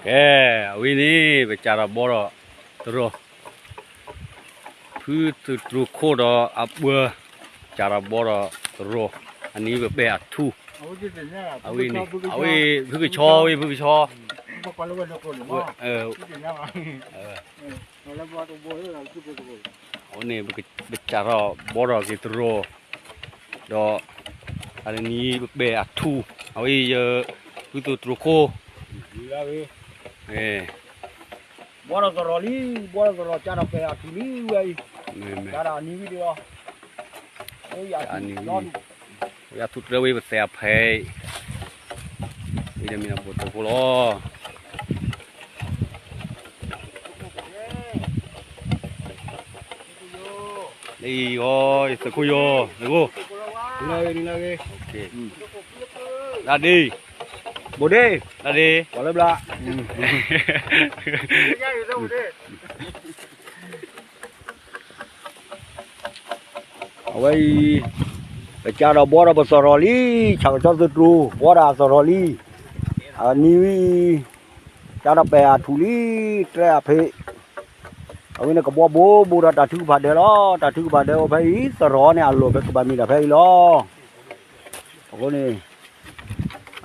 ကဲ, အဝဲန့ၣ် ပစးထီၣ်ဘီထီၣ်သရိာ်, ဖုသုးတြူၢ်ခိၣ်ဒီးအပှၤ စးထီၣ်ဘီထီၣ်သရိာ်, အနံၤပပဲာ်အထူ, အဝဲန့ၣ် အဝဲ ဖုကဆီ ဝဲ ဖုကဆီ အဝဲန့ၣ် ပစးထီၣ်ဘီထီၣ်က့ၤသရိာ်, ဒီး အနံၤပပဲာ်အထူ, အဝဲယ ဖုသုးတြူၢ်ခိၣ်, ဘီထီၣ်သရိာ်လံ, ဘီထီၣ်သရိာ် စးထီၣ်ပဲာ်အထူလံဝဲအံၤ, စးထီၣ်အနံၤဝံၤဒီး အထူတြဲဝဲပသဲးအဖဲအံၤ, ဝံၤဒီးမ့ၢ်ဒီးပိာ်သကိးလီၤ. လၢအံၤအီၤ ယသုးခိၣ်ယီၤ နဂိၢ်, လၢအံၤ, လၢဒ့, ဘိၣ်ဒ့, လၢဒ့, ပှၤလၢဘျါ, အဝဲအံၤ ပစးထီၣ်ဘီထီၣ်ပသရိာ်လံ, ဆၣ်ကဆီသုးတြူၢ် ဘီထီၣ်အသရိာ်လံ, အနံၤဝံၤအံၤ စးထီၣ်ပဲာ်အထူလံ, တြဲအဖဲ, အဝဲန့ၣ်ကဘီဘိဘိဒီးတၢ်ထုကဖၣ်ဒဲးလီၤ, တၢ်ထုကဖၣ်ဒဲးအိၣ်ဖဲအံၤ, သရိာ်န့ၣ်အလီၢ်ဖဲကဘၣ်မ့ၢ်တၢ်ဖဲအံၤလီၤ. အဃိန့ၣ်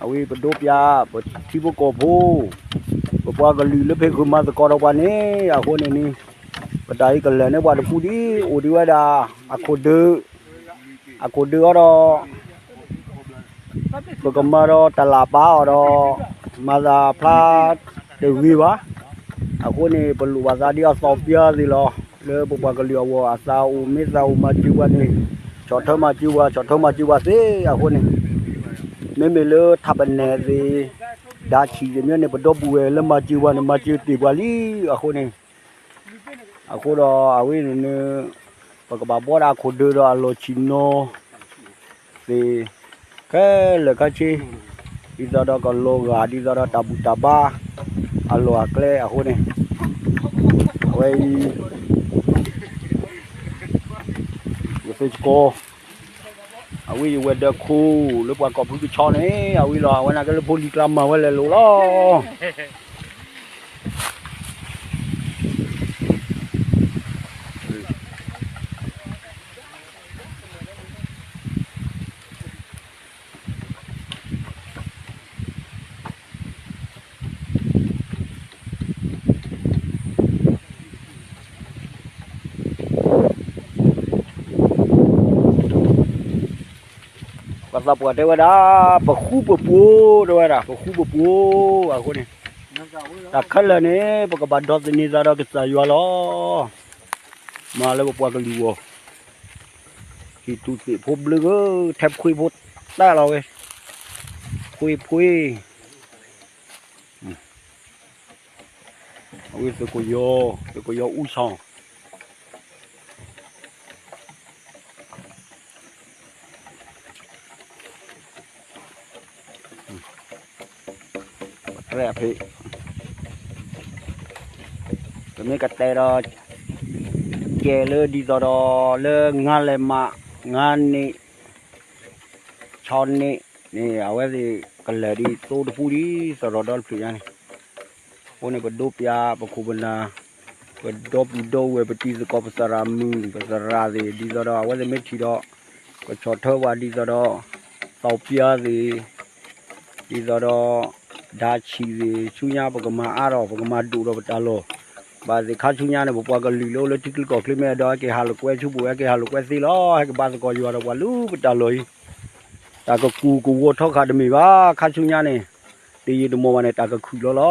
အဝဲပဒိးပျၢ် ပထံဖိကီၢ်ဖိ ပပှၤကလုာ်လၢဖဲဃုာ်မၤသကိးဒီးပှၤန့ၣ် အဃိန့ၣ်န့ၣ် ပတၢ်အံၤကလဲၤန့ၢ်ပှၤတပူၤဒ် အိၣ်ဒံးဝဲဒၣ် အခိၣ်ဒုး, အခိၣ်ဒုးအီၤဒီး ပကမၤဒီးတၢ်လၢပာ်အီၤဒီး မၤသးဖျါတဂ့ၤဘၣ်. အဃိန့ၣ် ပလိၣ်ဘၣ်သးဒ်အသီၣ်ပျၢၤသ့ၣ်လီၤ. လၢပပှၤကလုာ်အဂီၢ် အသးအိၣ်မ့ၢ်သးအိၣ်မၤစၢၤပှၤန့ၣ် ဆီၣ်ထွဲမၤစၢၤပှၤ ဆီၣ်ထွဲမၤစၢၤပှၤသ့အဃိန့ၣ် မ့မ့ၢ်လၢထးပနဲၣ်သ့ၣ် ဒါဆံးသ့ၣ်မ့ၢ်န့ၣ် ပဒီပုၢ်ဝဲၢ်လၢမၤစၢၤပှၤန့ၣ် မၤစၢၤတ့ၢ်ပှၤလံအဃိန့ၣ် အဃိဒီးအဝဲန့ၣ် ပကဘၣ်ဘှီဒၣ်အခိၣ်ဒုးဒီးအလီၢ်ဆံၣ်နီၤသ့ၣ် ခဲလၢာ်ခဲဆ့ ဒ်သိးဒီးကလီၤဂာ်ဒ်သိးဒီးတၢ်ဘူၣ်တၢ်ဘါ အလီၢ်အကျဲအဃိန့ၣ် အဝဲအံၤ ယသုးစကီ အဝဲယဝဲၤဒၢးခိၣ်လၢပှၤကိးဖုကဆီန့ၣ် အဝဲလီၤ အဝဲန့ၣ်ကဲလၢဖိလံၤကျါမၤဝဲလဲၤလိာ်လီၤ. ပှၤသးပှၢ်တဲဝဲဒၣ် ပဃူပပူၤ တဲဝဲဒၣ် ပဃူပပူၤ အဃိန့ၣ် တၢ်ခဲလၢာ်န့ၣ် ပကဘၣ်ဒိးသန့ၤသးဒီးကစၢ်ယွၤလီၤ. မၤလၢပပှၤကလုာ်ဂီၢ် ဟံၣ်ထူၣ်သ့ၣ်ဖိဘျၢဂၢၢ် ထဲးဖှ့ဖိတၢ်လီၤဝဲ ဖှ့ဖှ့ အဝဲသုးခိၣ်ယီၤ သုးခိၣ်ယီၤအူစီၣ် တြဲဖဲ ပမ့ၢ်ကတဲဒီး ကဲလၢဒ်သိးဒီး လၢငါးလဲၤမး ငါးနံၣ် ဆီနံၣ်န့ၣ် အဝဲသ့ၣ်ကလဲၤဒ်သိတပူၤဒ် သရိာ်ဒီတဖျၢၣ်ညါန့ၣ် အဃိန့ၣ် ပဒိးပျၢ်ပခိၣ်ပနၢ် ပဒီပုၢ်ဒီဝဲၢ် ပတံၤသကိးပသရၣ်မုၣ် ပသရၣ်သ့ၣ် ဒ်သိးဒီး အဝဲသ့ၣ်မ့ၢ်ထံၣ်ဒီး ကဆီၣ်ထွဲဝဲဒ်သိးဒီး သီၣ်ပျၢၤသ့ၣ် ဒ်သိးဒီး ဒါဆံးသ့ၣ် ဆူညါပကမၤအါထီၣ် ပကမၤဒိၣ်ထီၣ်ပတၢ်လီၢ် ဘၣ်သ့ၣ်ခါဆူညါန့ၣ် ပပှၤကလုာ်လၢအိၣ်လၢထံချၢကီၢ်ချၢမ့ၢ်အဲၣ်ဒိးဟဲက့ၤဟးလိာ်ကွဲဆူပဝဲ ဟဲက့ၤဟးလိာ်ကွဲသ့လီၤ ဟဲက့ၤဘါသကိးယွၤဒီးပှၤလၢပတၢ်လီၢ်အံၤ တၢ်ကကူၣ်ကဝီၤထီဃာ်တမ့ၢ်ဘၣ် ခါဆူညါန့ၣ် တယံာ်တမီၢ်ဘၣ်န့ၣ် တၢ်ကခုၣ်လီၤလီၤ